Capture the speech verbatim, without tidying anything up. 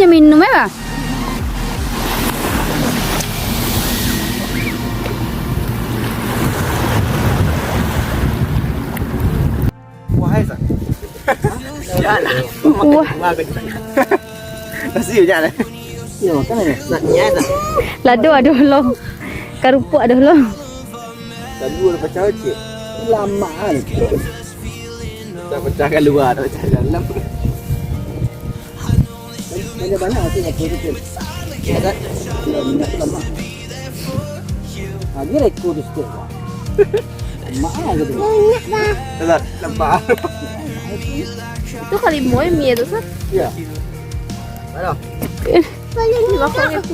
Minum eh, Bang? Wah, eh, San. Wah. Nasi banyak lah. Yo, makan lah. Nak niat lah. Lado ado long. Karupuak ado long. Tadi udah pecah cik. Lama kan. Tak pecah kat luar, tak pecah dalam. Banyak-banyak nasi kat situ. Ya, kan? Minyak tu lemak. Ah, dia reko tu sikit lah. Lemak lah gitu. Banyak lah. Dah, lemak. Itu kali moe mie tu, San. Ya. Mana? Banyak ni makannya tu.